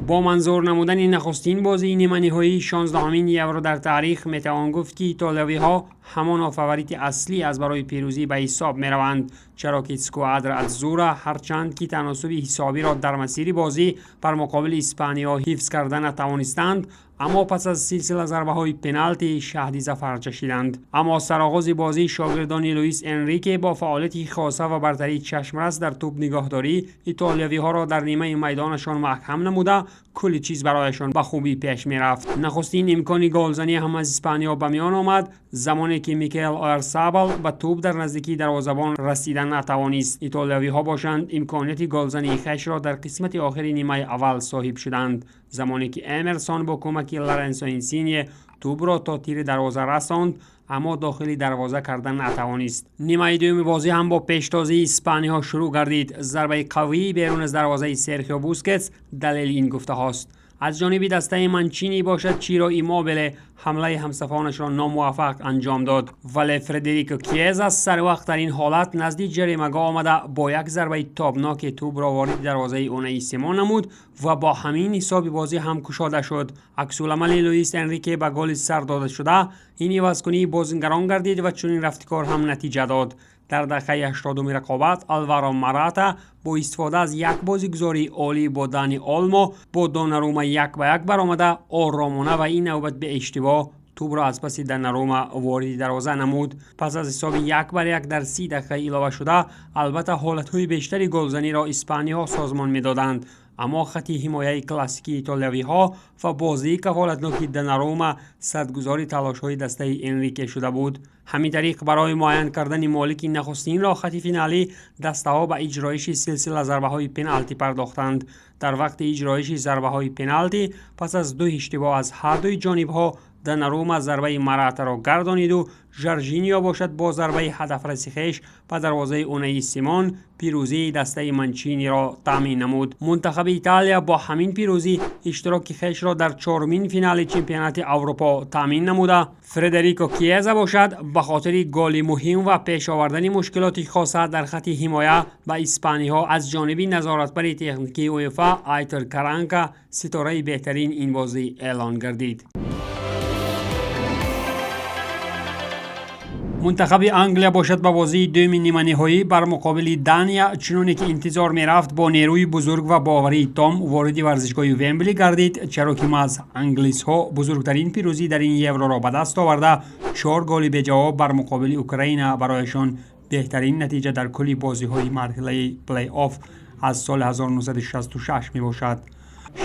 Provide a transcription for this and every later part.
Бо манзур намудани нахустин бозии ниманиҳоии 16-умин Евро дар таърих, метавон гуфт, ки итолиёвиҳо ҳамоно фаворити аслӣ аз барои пирӯзӣ ба ҳисоб мераванд, чаро ки Сквадра Адзура ҳарчанд ки таносуби ҳисобиро дар масири бозӣ бар муқобили Испаниё ҳифз карда натавонистанд, аммо пас аз силсила зарбаҳои пеналти шаҳди зафар чашиданд. Аммо сароғози бозӣ шогирдони Луис Энрике бо фаъолияти хоса ва бартарии чашмрас дар тӯб нигоҳдорӣ итолиёвиҳоро дар нимаи майдонашон маҳкам намуда, кулли чиз барояшон ба хубӣ пеш мерафт. Нахустин имкони голзанӣ ҳам аз Испаниё ба миён омад, замоне ки Микел Оярсабал ба тӯб дар наздикии дарвозабон расида натавонист. Итолиёвиҳо бошанд, имконияти голзании хешро дар қисмати охири нимаи аввал соҳиб шуданд, замоне ки Эмерсон бо кӯмаки Лоренсо Инсинье тӯбро то тири дарвоза расонд, аммо дохили дарвоза карда натавонист. Нимаи дуюми бозӣ ҳам бо пештозии испаниҳо шурӯъ гардид. Зарбаи қавии берун аз дарвозаи Серхио Бускетс далели ин гуфтаҳост. Аз ҷониби дастаи Манчини бошад, Чиро Иммобиле ҳамлаи ҳамсафонашро номуваффақ анҷом дод, вале Фредерико Киеза саривақт дар ин ҳолат назди ҷаримагоҳ омада, бо як зарбаи тобноке тӯбро вориди дарвозаи Унаи Симон намуд ва бо ҳамин ҳисоби бозӣ ҳам кушода шуд. Аксуламали Луис Энрике ба голи сар дода шуда ин ивазкунии бозингарон гардид ва чунин рафтикор ҳам натиҷа дод. Дар дақиқаи 80-уми рақобат Алваро Марата бо истифода аз як бозигузории олӣ бо Дани Олмо бо Донарума як ба як баромада, оромона ва ин навбат беиштибоҳ тӯбро аз паси Донарума вориди дарвоза намуд. Пас аз ҳисоби 1-1 дар 30 дақиқаи иловашуда, албатта, ҳолатҳои бештари голзаниро испаниҳо созмон медоданд, аммо хати ҳимояи классикии итолиёвиҳо ва бозии кафолатноки Донарума садгузори талошҳои дастаи Энрике шуда буд. Ҳамин тариқ, барои муайян кардани молики нахустин роҳхати финалӣ дастаҳо ба иҷроиши силсила зарбаҳои пеналтӣ пардохтанд. Дар вақти иҷроиши зарбаҳои пеналтӣ, пас аз ду иштибоҳ аз ҳардуи ҷонибҳо, Донарума зарбаи Маратаро гардониду Жоржинио бошад, бо зарбаи ҳадафраси хеш ба дарвозаи Унаи Симон пирӯзии дастаи Манчиниро таъмин намуд. Мунтахаби Италия бо ҳамин пирӯзӣ иштироки хешро дар чорумин финали чемпионати Аврупо таъмин намуда, Фредерико Киеза бошад, ба хотири голи муҳим ва пеш овардани мушкилоти хоса дар хати ҳимоя ба испаниҳо аз ҷониби назоратбари техникии УЕФА Айтор Каранка ситораи беҳтарин ин бозӣ эълон гардид. Мунтахаби Англия бошад, ба бозии дуюми ниманиҳоӣ бар муқобили Дания, чуноне ки интизор мерафт, бо нерӯи бузург ва боварии том вориди варзишгоҳи Вембли гардид, чаро ки маҳз англисҳо бузургтарин пирӯзӣ дар ин Евроро ба даст оварда, чор голи беҷавоб бар муқобили Украина барояшон беҳтарин натиҷа дар кулли бозиҳои марҳилаи плей-офф аз соли 1966 мебошад.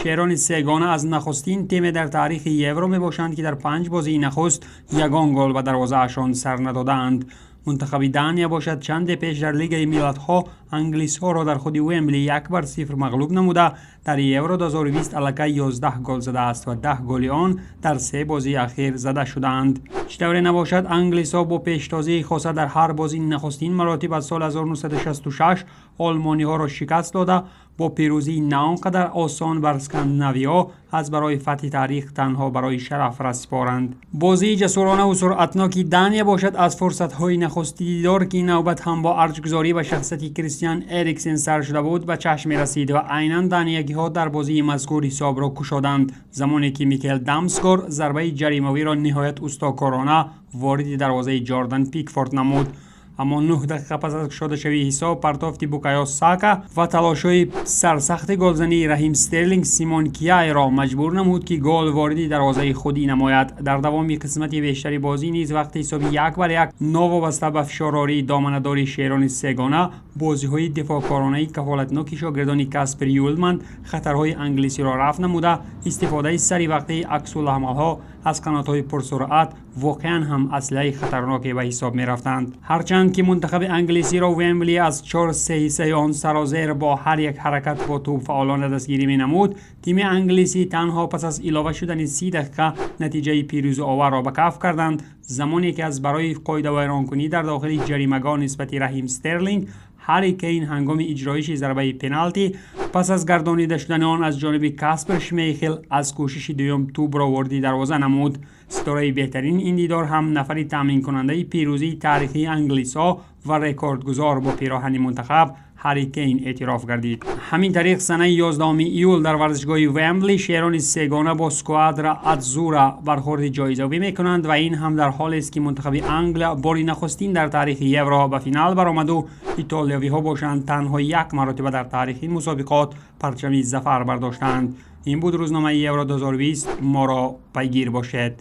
Шерони сегона аз нахустин тиме дар таърихи Евро мебошанд, ки дар панҷ бозии нахуст ягон гол ба дарвозаашон сар надодаанд. Мунтахаби Дания бошад, чанде пеш дар Лигаи миллатҳо англисҳоро дар худи Уембли 1-0 мағлуб намуда, дар Евро 2020 аллакай 11 гол задааст ва 10 голи он дар се бозии ахир зада шудаанд. Чӣ тавре набошад, англисҳо бо пештозии хоса дар ҳар бозӣ нахустин маротиб аз соли 1966 олмониҳоро шикаст дода, бо пирӯзии на он қадар осон бар скандинавиҳо аз барои фатҳи таърих танҳо барои шараф расипоранд. Бозии ҷасуронаву суръатноки Дания бошад, аз фурсатҳои нахусти дидор, ки ин навбат ҳам бо арҷгузорӣ ба шахсияти Кристиан Эриксен сар шуда буд, ба чашм мерасид ва айнан даниягиҳо дар бозии мазкур ҳисобро кушоданд, замоне ки Микел Дамсгор зарбаи ҷаримавиро ниҳоят устокорона вориди дарвозаи Ҷордан Пикфорд намуд. Аммо 9 дақиқа пас аз кушодашавии ҳисоб, партофти Букайо Сака ва талошҳои сарсахти голзании Раҳим Стерлинг Симон Кияйро маҷбур намуд, ки гол вориди дарвозаи худӣ намояд. Дар давоми қисмати бештари бозӣ низ, вақти ҳисоби 1-1, новобаста ба фишорории доманадори шерони сегона, бозиҳои дифоъкоронаи кафолатноки шогирдони Каспер Юлманд хатарҳои англисиро рафъ намуда, истифодаи саривақтии аксуламалҳо аз қанотҳои пурсуръат воқеан ҳам аслиҳаи хатарноке ба ҳисоб мерафтанд. Ҳарчанд ки мунтахаби англисиро Вембли аз чор се ҳиссаи он сарозер бо ҳар як ҳаракат бо тӯб фаъолона дастгирӣ менамуд, тими англисӣ танҳо пас аз илова шудани 30 дақиқа натиҷаи пирӯзиоварро ба каф карданд, замоне ки аз барои қоидавайронкунӣ дар дохили ҷаримагоҳ нисбати Раҳим Стерлинг Ҳарри Кейн ҳангоми иҷроиши зарбаи пеналти, пас аз гардонида шудани он аз ҷониби Каспер Шмейхел, аз кӯшиши дуюм тӯбро вориди дарвоза намуд. Ситораи беҳтарини ин дидор ҳам нафари таъминкунандаи пирӯзии таърихии англисҳо ва рекордгузор бо пироҳани мунтахаб, Ҳарри Кейн эътироф гардид. Ҳамин тариқ, санаи 11 июл дар варзишгоҳи Вембли шерони сегона бо Сквадра Адзура бархӯрди ҷоизавӣ мекунанд ва ин ҳам дар ҳолест, ки мунтахаби Англия бори нахустин дар таърихи Евро ба финал баромаду итолиёвиҳо бошанд, танҳо як маротиба дар таърихи ин мусобиқот парчами зафар бардоштанд. Ин буд рӯзномаи Евро 2020. Моро пайгир бошед.